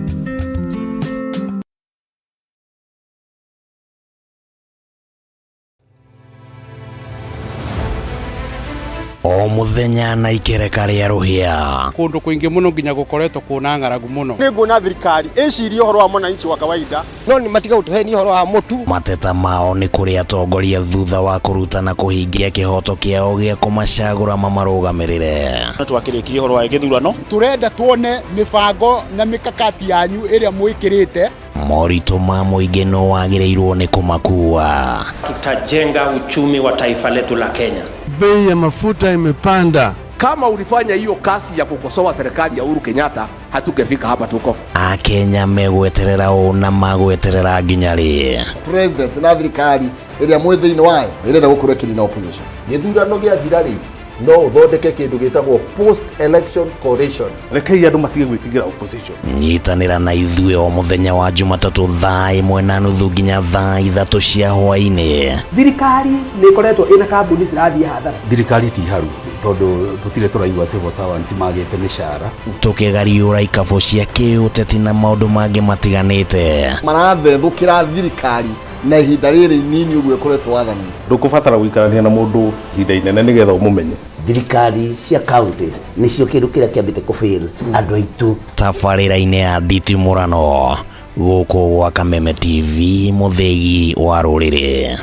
O mũthenya na ikereka rĩa rũhĩa. Kũndũ kũingĩ mũno nginya gũkoretwo kũna ng'aragu mũno. Nĩ nguona thirikari ĩcirie ũhoro wa mwananchi wa kawaida no nĩ matiga gũtũhenia ũhoro wa mũtu. Mateta mao nĩ kũrĩ atongoria thutha wa kũruta na kũhingia kĩhoto kĩao gĩa kũmacagũra mamarũgamĩrĩre. Twakĩrĩkirie ũhoro wa gĩthurano. Tũrenda tuone mĩbango na mĩkakati yanyu ĩrĩa mwĩkĩrĩte. Moritũ ma mũingĩ no wagĩrĩirwo nĩ kũmakua. Tutajenga uchumi wa taifa letu la Kenya. Bei ya mafuta imepanda. Kama ulifanya hiyo kazi ya kukosoa serikali ya Uhuru Kenyatta, hatungefika hapa tuko. Akenya megweterera ũ na magweterera nginya rĩ? President na thirikari ĩrĩa mwĩ thĩinĩ wayo ĩrenda gũkorwo ĩkĩnina opposition. Gĩthurano gĩathira rĩ, no ũthondeke kĩndũ gĩtagwo post election coalition. Rekei andũ matige gwĩtigĩra opposition. Nyitanĩra na ithuĩ o mũthenya wa Jumatatũ thaa 1:30 nginya thaa 3 cia hwaĩ-inĩ. Thirikari nĩ ĩkoretwo ĩna kambuni cirathiĩ hathara. Thirikari ti haru tondũ tũtirĩ tũraigua civil servants magĩte mĩcara. Tũkĩgariũra ikabũ cia kĩũteti na maũndũ mangĩ matiganĩte. Marathethũkĩra thirikari na ihinda rĩrĩ inini ũguo ĩkoretwo wathani. Ndũkũbatara gũikarania na mũndũ ihinda inene nĩgetha ũmũmenye. Thirikari cia counties nĩcio kĩndũ kĩrĩa kĩambĩte kũfail andũ aitũ. Tabarĩra-inĩ ya nditimũrano gũkũ gwa Kameme TV mũthĩgi wa rũrĩrĩ.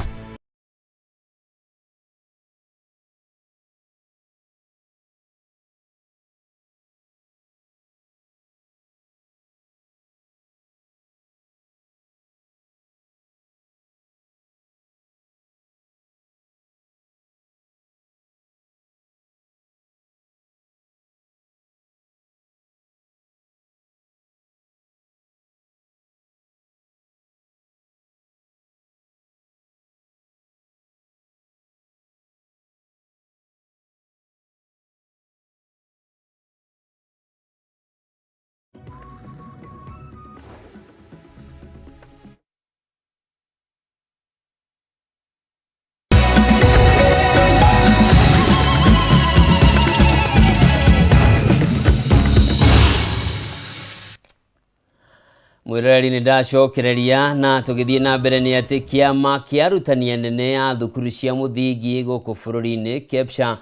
Mwiroreri nĩ ndacokereria na tũgĩthiĩ na mbere nĩ atĩ kĩama kĩa arutani anene a thukuru cia mũthingi gũkũ bũrũri-inĩ KEPSHA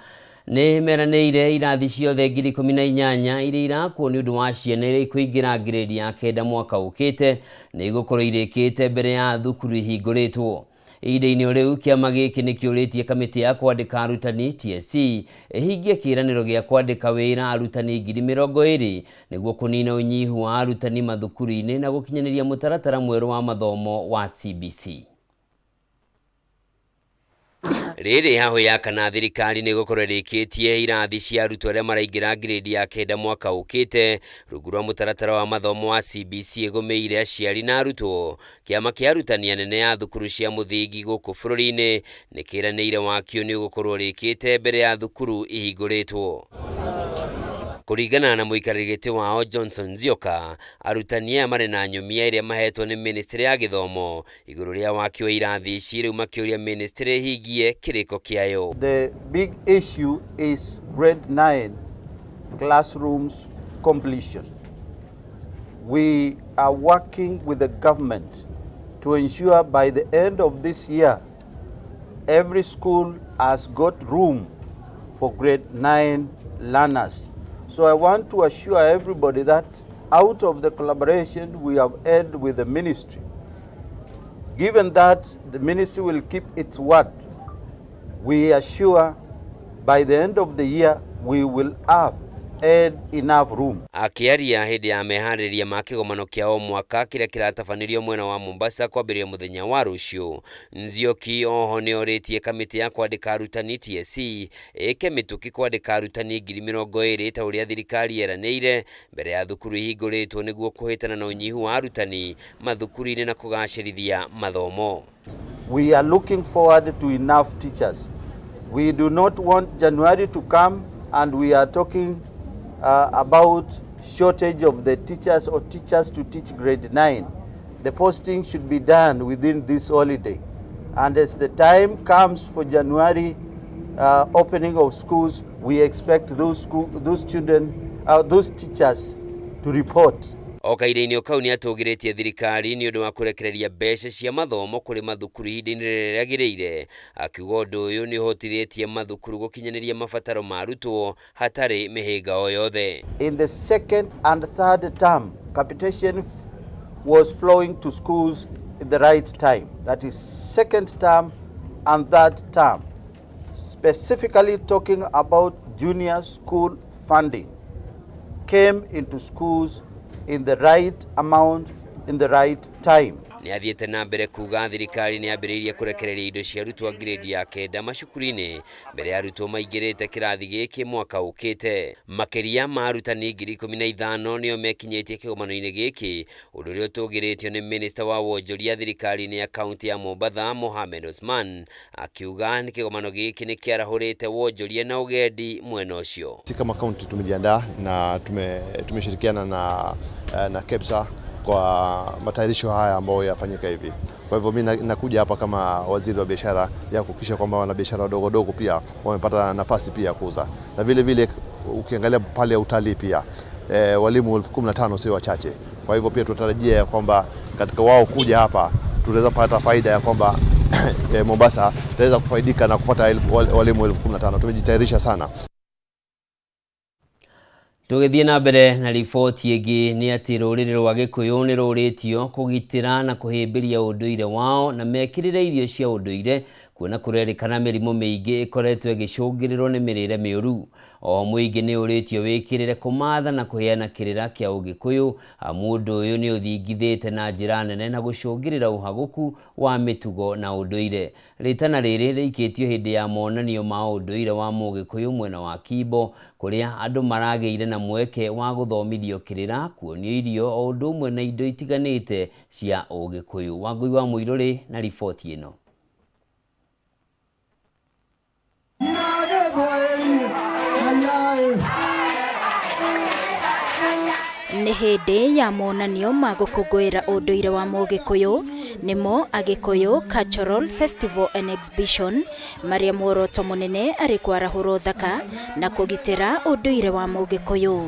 nĩ meranĩire irathi ciothe 18,000 iria irakwo nĩ ũndũ wa ciana iria ikũingĩra ngirĩndi ya 9 mwaka ũkĩte nĩ igũkorwo irĩkĩte mbere ya thukuru ihingũrĩtwo. Ihinda-inĩ o rĩu kĩama gĩkĩ nĩ kĩũrĩtie kamĩtĩ ya kwandĩka arutani TSC ĩhingie kĩĩranĩro gĩa kwandĩka wĩra arutani 20,000 nĩguo kũnina ũnyihu wa arutani mathukuru-inĩ na gũkinyanĩria mũtaratara mwerũ wa mathomo wa CBC. Rĩrĩ hahũ ya kana thirikari nĩ gũkorwo ĩrĩkĩtie irathi cia arutwo arĩa maraingĩra ngirĩndi ya 9 mwaka ũkĩte rungu rwa mũtaratara wa mathomo wa CBC ĩgũmĩire aciari na arutwo. Kĩama kĩa arutani anene a thukuru cia mũthingi gũkũ bũrũri-inĩ nĩ kĩranĩire wakio nĩ ũgũkorwo ũrĩkĩte mbere ya thukuru ihingũrĩtwo. Kũringana na mũikarĩri gĩtĩ wao Johnson Nzioka, arutani aya marĩ na nyũmia ĩrĩa mahetwo nĩ ministry ya gĩthomo igũrũ rĩa waki wa irathi ici rĩu makĩũria ministry ĩhingie kĩrĩko kĩayo. The big issue is grade 9 classrooms completion. We are working with the government to ensure by the end of this year every school has got room for grade 9 learners. So I want to assure everybody that out of the collaboration we have had with the ministry, given that the ministry will keep its word, we are sure by the end of the year we will have had enough room. Akĩaria hĩndĩ ya meharĩrĩria ma kĩgomano kĩa o mwaka kĩrĩa kĩratabanĩrio mwena wa Mombasa kwambĩrĩria mũthenya wa rũciũ, Nzioki oho nĩ orĩtie kamĩtĩ ya kwandĩka arutani TSC ĩke mĩtũkĩ kwandĩka arutani 20,000 ta ũrĩa thirikari yeranĩire mbere ya thukuru ihingũrĩtwo nĩguo kũhĩtana na ũnyihu wa arutani mathukuru-inĩ na kũgacĩrithia mathomo. We are looking forward to enough teachers. We do not want January to come and we are talking about shortage of the teachers or teachers to teach grade 9. The posting should be done within this holiday. And as the time comes for January opening of schools, we expect those children, those teachers to report. O kahinda-inĩ o kau nĩ atũgĩrĩtie thirikari nĩ ũndũ wa kũrekereria mbeca cia mathomo kũrĩ mathukuru ihinda-inĩ rĩrĩa rĩagĩrĩire, akiuga ũndũ ũyũ nĩ ũhotithĩtie mathukuru gũkinyanĩria mabataro ma arutwo hatarĩ mĩhĩnga o yothe. In the second and third term, capitation was flowing to schools in the right time. That is second term and third term. Specifically talking about junior school funding came into schools in the right amount in the right time. Nĩ athiĩte na mbere kuga thirikari nĩ yambĩrĩirie kũrekereria indo cia arutwo a grade ya kenda macukuru-inĩ mbere ya arutwo maingĩrĩte kĩrathi gĩkĩ mwaka ũkĩte. Makĩria ma arutani 15,000 nĩo mekinyĩtie kĩgomano-inĩ gĩkĩ, ũndũ ũrĩa ũtũgĩrĩtio nĩ minista wa wonjoria thirikari-inĩ ya kaunti ya Mombatha Mohamed Osman, akiuga nĩ kĩgomano gĩkĩ nĩ kĩarahũrĩte wonjoria na ũgendi mwena ũcio. Sisi kama kaunti tumejiandaa na tumeshirikiana na KEPSA kwa matayarisho haya ambayo yafanyika hivi. Kwa hivyo mimi nakuja hapa kama waziri wa biashara ya kuhakikisha kwamba wanabiashara wadogo wadogo pia wamepata nafasi pia ya kuuza, na vile vile ukiangalia pale utalii pia walimu 15,000 sio wachache. Kwa hivyo pia tunatarajia ya kwamba katika wao kuja hapa tutaweza kupata faida ya kwamba Mombasa tutaweza kufaidika na kupata walimu 15,000. Tumejitayarisha sana. Tũgĩthiĩ na mbere na riboti ĩngĩ nĩ atĩ rũrĩrĩ rwa Gĩkũyũ nĩ rũrĩtio kũgitĩra na kũhĩmbĩria ũndũire wao na mekĩrĩre irio cia ũndũire, kuona kũrerĩkana mĩrimũ mĩingĩ ĩkoretwo ĩgĩcũngĩrĩrwo nĩ mĩrĩre mĩũru. O mũingĩ nĩ ũrĩtio wĩkĩrĩre kũmatha na kũheana kĩrĩra kĩa ũgĩkũyũ, amu ũndũ ũyũ nĩ ũthingithĩte na njĩra nene na gũcũngĩrĩra ũhagũku wa mĩtugo na ũndũire. Rĩtana rĩrĩ rĩikĩtio hĩndĩ ya monanio ma ũndũire wa mũgĩkũyũ mwena wa Kimbo, kũrĩa andũ maragĩire na mweke wa gũthomithio kĩrĩra, kuonio irio o ũndũ ũmwe na indo itiganĩte cia ũgĩkũyũ. Wangũi wa Mũirũrĩ na riboti ĩno. Nĩ hĩndĩ ya monanio ma gũkũngũĩra ũndũire wa mũgĩkũyũ, nĩmo Agĩkũyũ Cultural Festival and Exhibition, marĩa muoroto mũnene arĩ kwarahũra ũthaka na kũgitĩra ũndũire wa mũgĩkũyũ.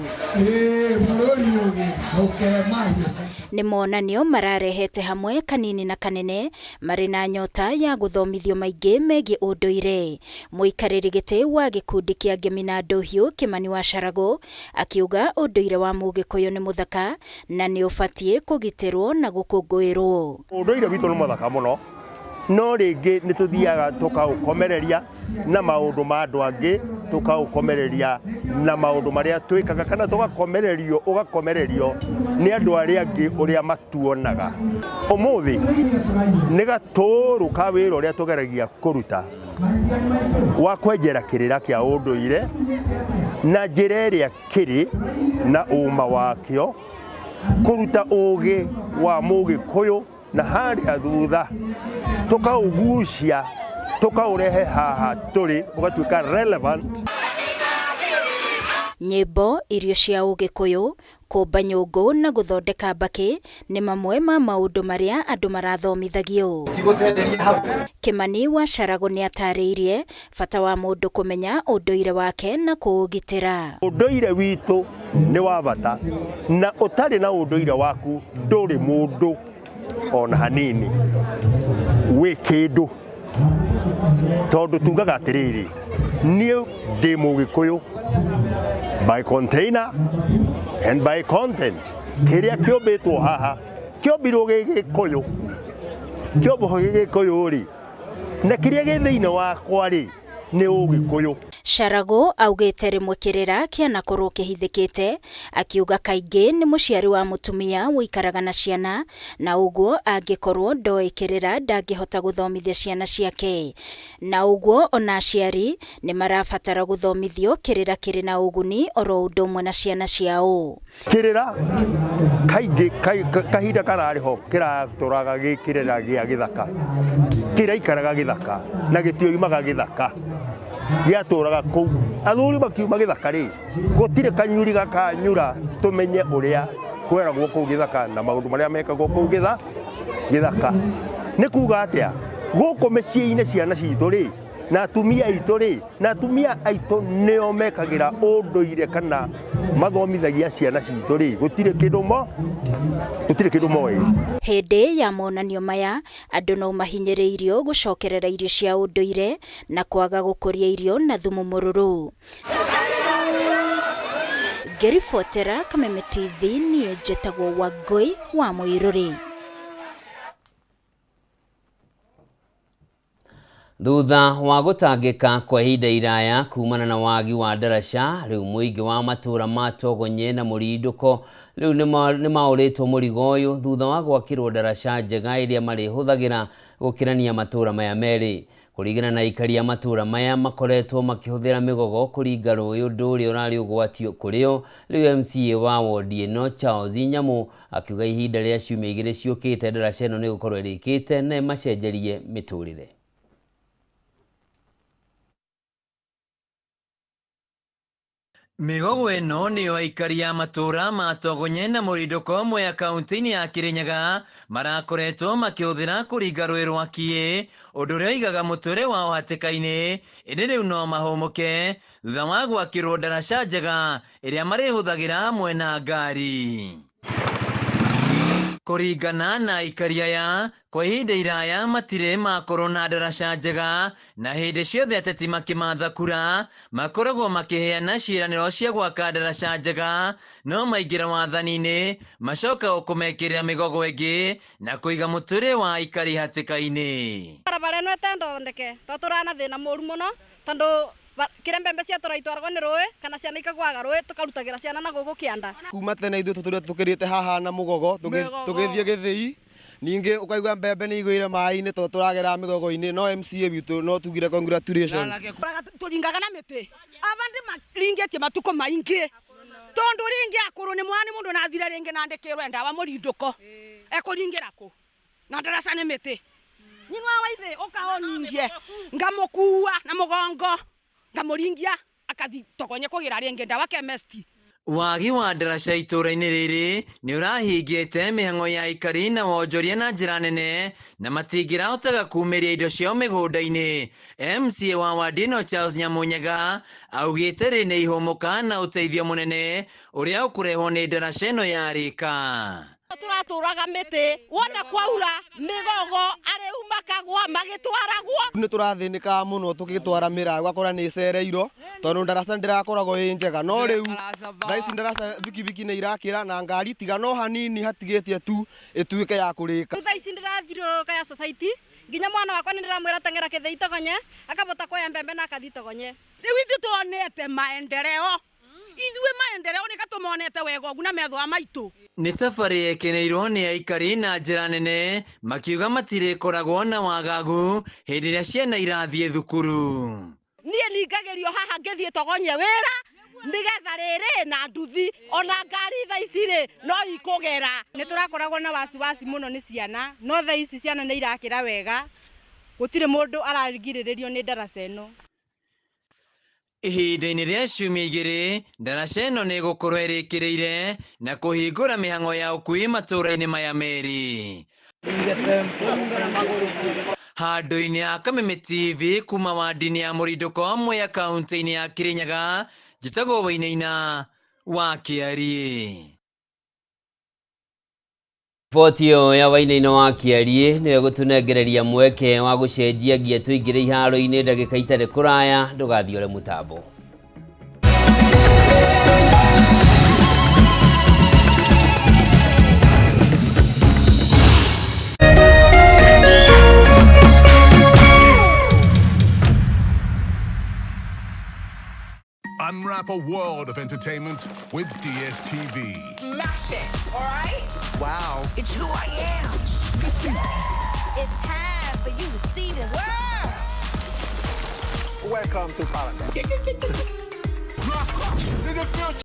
Nĩ monanio mararehete hamwe kanini na kanene marĩ na nyota ya gũthomithio maingĩ megiĩ ũndũire. Mũikarĩri gĩtĩ wa gĩkundi kĩa Ngemi na Ndũhiũ Kĩmani wa Carago akiuga ũndũire wa mũgĩkũyũ nĩ mũthaka na nĩ ũbatiĩ kũgitĩrwo na gũkũngũĩrwo. Ũndũire witũ nĩ mũthaka mũno, no rĩngĩ nĩ tũthiaga tũkaũkomereria na maũndũ ma andũ angĩ, tũkaũkomereria na maũndũ marĩa twĩkaga, kana tũgakomererio, ũgakomererio nĩ andũ arĩa angĩ ũrĩa matuonaga. Ũmũthĩ nĩ gatũrũ ka wĩra ũrĩa tũgeragia kũruta wa kwenjera kĩrĩra kĩa ũndũire na njĩra ĩrĩa kĩrĩ na ũma wakĩo, kũruta ũgĩ wa mũgĩkũyũ na harĩa thutha tũkaũgucia tũkaũrehe haha tũrĩ ũgatuĩka relevant. Nyĩmbo, irio cia ũgĩkũyũ, kũmba nyũngũ na gũthondeka mbakĩ nĩ mamwe ma maũndũ marĩa andũ marathomithagio. Kĩmani wa Carago nĩ atarĩirie bata wa mũndũ kũmenya ũndũire wake na kũũgitĩra. Ũndũire witũ nĩ wa bata, na ũtarĩ na ũndũire waku ndũrĩ mũndũ ona hanini, wĩ kĩndũ. Tondũ tugaga atĩrĩrĩ, niĩ ndĩ mũgĩkũyũ by container and by content. Kĩrĩa kĩũmbĩtwo haha kĩũmbirwo gĩ gĩkũyũ, kĩũmbwo gĩ gĩkũyũ rĩ, na kĩrĩa gĩ thĩinĩ wakwa rĩ nĩ ũgĩkũyũ. Carago augĩte rĩmwe kĩrĩra kĩanakorwo kĩhithĩkĩte, akiuga kaingĩ nĩ mũciari wa mũtumia ũikaraga na ciana, na ũguo angĩkorwo ndoĩ kĩrĩra ndangĩhota gũthomithia ciana ciake. Na ũguo ona aciari nĩ marabatara gũthomithio kĩrĩra kĩrĩ na ũguni oro ũndũ ũmwe na ciana ciao. Kĩrĩra kaingĩ kahinda kararĩ ho kĩratũraga gĩ kĩrĩra gĩa gĩthaka, kĩraikaraga gĩthaka na gĩtioimaga gĩthaka, gĩatũraga kũu. Athuri makiuma gĩthaka rĩ, gũtirĩ kanyuri gakanyura tũmenye ũrĩa kweragwo kũu gĩthaka na maũndũ marĩa mekagwo kũu gĩthaka. Nĩ kuga atĩa, gũkũ mĩciĩ-inĩ ciana citũ rĩ Na atumia aitũ rĩ, na atumia aitũ nĩo mekagĩra ũndũire kana mathomithagia ciana citũ rĩ, gũtirĩ kĩndũ mo gũtirĩ kĩndũ moĩ. Hĩndĩ ya monanio maya, andũ no mahinyĩrĩirio gũcokerera irio cia ũndũire na kwaga gũkũria irio na thumu mũrũrũ. Ngĩribotera Kameme TV niĩ njĩtagwo Wangũi wa Mũirũrĩ. Thutha wa gũtangĩka kwa ihinda iraya kumana na wagi wa ndaraca, rĩu mũingĩ wa matũũra ma Togonye na Mũrindũko rĩu nĩ maũrĩtwo mũrigo ũyũ thutha wa gwakĩrwo ndaraca njega ĩrĩa marĩhũthagĩra gũkĩrania matũũra maya merĩ. Kũringana na aikari a matũũra maya makoretwo makĩhũthĩra mĩgogo kũringa rũĩ ũndũ ũrĩa ũrarĩ ũgwati kũrĩ o. Rĩu MCA wa wondi ĩno Charles Nyamu akiuga ihinda rĩa ciumia igĩrĩ ciũkĩte ndaraca ĩno nĩ ĩgũkorwo ĩrĩkĩte na ĩmacenjerie mĩtũrĩre. Mĩgogo ĩno nĩyo aikari a matũũra ma Togonye na Mũrindũko Mwea kaunti-inĩ ya Kĩrĩnyaga marakoretwo makĩhũthĩra kũringa rũĩ rwa Kiĩ, ũndũ ũrĩa ũigaga mũtũrĩre wao hatĩka-inĩ, ĩndĩ rĩu no mahũmũke thutha wa gwakĩrwo ndaraca njega ĩrĩa marĩhũthagĩra hamwe na ngari. Kũringana na aikari aya, kwa ihinda iraya matirĩ makorwo na ndaraca njega na hĩndĩ ciothe ateti makĩmatha kura makoragwo makĩheana ciĩranĩro cia gwaka ndaraca njega, no maingĩra wathani-inĩ macokaga kũmekĩrĩra mĩgogo ĩngĩ na kũiga mũtũrĩre wa aikari hatĩka-inĩ. Barabara ĩno ĩtendondeke tondũ tũrana thĩna mũru mũno tondũ kĩrĩa mbembe cia tũraitwaragwo nĩ rũĩ kana ciana ikagwaga rũĩ tũkarutagĩra ciana na gũkũ kĩanda. Kuma tene ithuĩ tũtũrĩte tũkĩrĩte haha na mũgogo tũgĩthiĩ gĩthĩi, ningĩ ũkaigua mbembe nĩ igũire maĩ-inĩ tondũ tũragera mĩgogo-inĩ, no MCA witũ no tugire congratulation. Tũringaga na mĩtĩ aba ndĩ maringĩtie matukũ maingĩ tondũ rĩngĩ akũrũ nĩ mwana mũndũ nathire rĩngĩ na ndĩkĩrwo ndawa mũrindũko ekũringĩra kũ na ndaraca nĩ mĩtĩ nyinwa wa ithe ũkaoningie ngamũkua na mũgongo ngamũringia akathi Togonye kũgĩra rĩngĩ ndawa chemist. Wagi wa ndaraca itũũra-inĩ rĩrĩ nĩ ũrahingĩte mĩhang'o ya aikari na wonjoria na njĩra nene na matingĩrahotaga kumĩria indo ciao mĩgũnda-inĩ. MCA wa wadi ĩno Charles Nyamunyaga augĩte rĩ nĩ ihũmũka na ũteithio mũnene ũrĩa ũkũrehwo nĩ ndaraca ĩno yarĩka. Tũratũraga mĩtĩ wona kwaura mĩgogo arĩu makagwa magĩtwaragwo. Nĩ tũrathĩnĩkaga mũno tũgĩtwara mĩraa ũgakora nĩ ĩcereirwo tondũ ndaraca ndĩrakoragwo ĩ njega, no rĩu thaa ici ndaraca bikibiki nĩ irakĩra na ngari tiga no hanini hatigĩtie tu ĩtuĩke ya kũrĩka. Thaa ici ndĩrathiũrũrũka ya society nginya mwana wakwa nĩ ndĩramwĩra teng'era kĩthĩi Togonye akabota kuoya mbembe na akathi Togonye. Rĩu ithuĩ tuonete maendeleo, ithuĩ maendeleo nĩ katũmonete wega ũguo na metho maitũ. Nĩ tabarĩ ĩkeneirwo nĩ aikari na njĩra nene makiuga matirĩkoragwo na wagagu hĩndĩ ĩrĩa ciana irathiĩ thukuru. Niĩ ningagĩrio haha ngĩthiĩ Togonye wĩra nĩgetha rĩrĩ na nduthi ona ngari thaa ici rĩ no ikũgera. Nĩ tũrakoragwo na wasiwasi mũno nĩ ciana, no thaa ici ciana nĩ irakĩra wega, gũtirĩ mũndũ ararigĩrĩrio nĩ ndaraca ĩno. Ihinda-inĩ rĩa ciumia igĩrĩ ndaraca ĩno nĩ ĩgũkorwo ĩrĩkĩrĩire na kũhingũra mĩhang'o ya ũkuui matũũra-inĩ maya merĩ. Handũ-inĩ ha Kameme TV kuma wandi-inĩ ya Mũrindũko Mwea kaunti-inĩ ya Kĩrĩnyaga, njĩtagwo Wainaina wa Kĩariĩ. Riboti ĩyo ya Wainaina wa Kĩariĩ nĩyo ĩgũtũnengereria mweke wa gũcenjia nginya tũingĩre iharo-inĩ ndagĩka itarĩ kũraya, ndũgathiore mũtambo. Unwrap a world of entertainment with DSTV. Smash it, all right? Wow. It's who I am. It's time for you to see the world. Welcome to paradise. To the future.